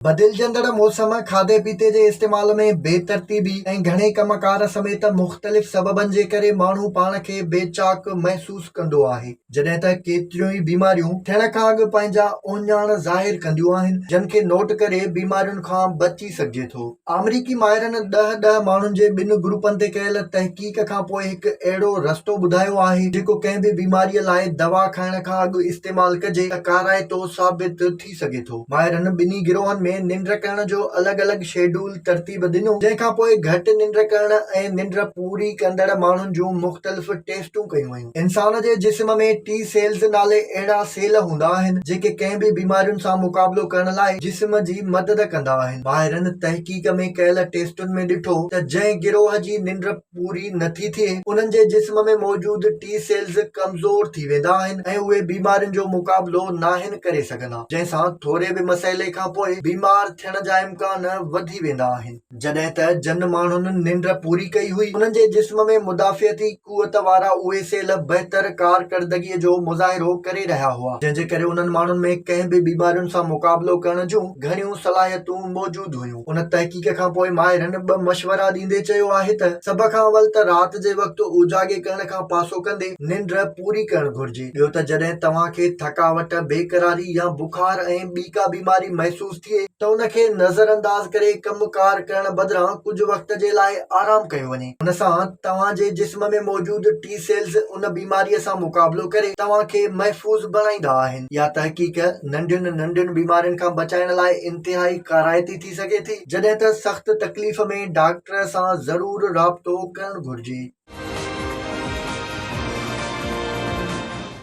بدلجندڙ موسم، کاڌي پيتي جي استعمال ۾ بي ترتيبي ۽ گهڻي ڪم ڪار سميت مختلف سببن جي ڪري ماڻهو پاڻ کي بي چاڪ محسوس ڪندو آهي. جڏهن ته ڪيتريون ئي بيماريون ٿيڻ کان اڳ پنهنجا اهڃاڻ ظاهر ڪنديون آهن، جن کي نوٽ ڪري بيمارين کان بچي سگهجي ٿو. آمريڪي ماهرن ڏهه ڏهه ماڻهن جي ٻن گروپن تي ڪيل تحقيق کان پوء هڪ اهڙو رستو ٻڌايو آهي جيڪو ڪنهن به بيماريء لاء دوا کائڻ کان اڳ استعمال ڪجي ته ڪارائتو ثابت ٿي سگهي ٿو. ماهرن ٻنهي گروهن ۾ ننڊ ڪرڻ جو الڳ الڳ شيڊول ترتيب ڏنو جنهن کان پوء گهٽ ننڊ ڪرڻ ۽ ننڊ پوري ڪندڙ ماڻهن جون مختلف ٽيسٽون ڪيون ويون. انسان جي جسم ۾ ٽي سيلز نالي اهڙا سيل هوندا آهن، جيڪي ڪنهن به بيمارين سان مقابلو ڪرڻ لاء جسم جي مدد ڪندا آهن. ماهرن تحقيق ۾ ڪيل ٽيسٽن ۾ ڏٺو ته جنهن گروهه جي ننڊ پوري نٿي ٿئي، انهن جي جسم ۾ موجود ٽي سيلز ڪمزور ٿي ويندا آهن ۽ اهي بيمارين جو مقابلو ناهن ڪري سگهندا، جنهن سان ٿوري به مسئلي کانپوء بيمار ٿيڻ جا امڪان وڌي ويندا آهن. جڏهن ته جن ماڻهن ننڊ پوري ڪئي هئي، انهن جي جسم ۾ مدافعتي قوت وارا اهي سيل بهتر ڪارڪردگيء جو مظاهرو ڪري رهيا هئا، جنهن جي ڪري انهن ماڻهن ۾ ڪنهن به بيمارين سان مقابلو ڪرڻ جون گهڻيون صلاحيتون موجود هيون. ان تحقيق کان پوء ماهرن ٻه مشورا ڏيندي چيو آهي ته سڀ کان اول ته رات جي وقت اوجاڳي ڪرڻ کان پاسو ڪندي ننڊ پوري ڪرڻ گهرجي، ٻيو ته جڏهن توهان کي ٿڪاوٽ، بيقراري يا بخار ۽ ٻي ڪا بيماري محسوس ٿئي ته ان کي نظرانداز ڪري ڪم ڪار ڪرڻ بدران ڪجهه وقت جي لاء آرام ڪيو وڃي. ان سان توهان جي جسم ۾ موجود ٽي سيلز ان بيماريء سان مقابلو ڪري توهان کي محفوظ بڻائيندا آهن. اها تحقيق ننڍين ننڍين بيمارين کان بچائڻ لاء انتهائي ڪارائتي ٿي سگهي ٿي، جڏهن ته سخت تڪليف ۾ ڊاڪٽر سان ضرور رابطو ڪرڻ گهرجي.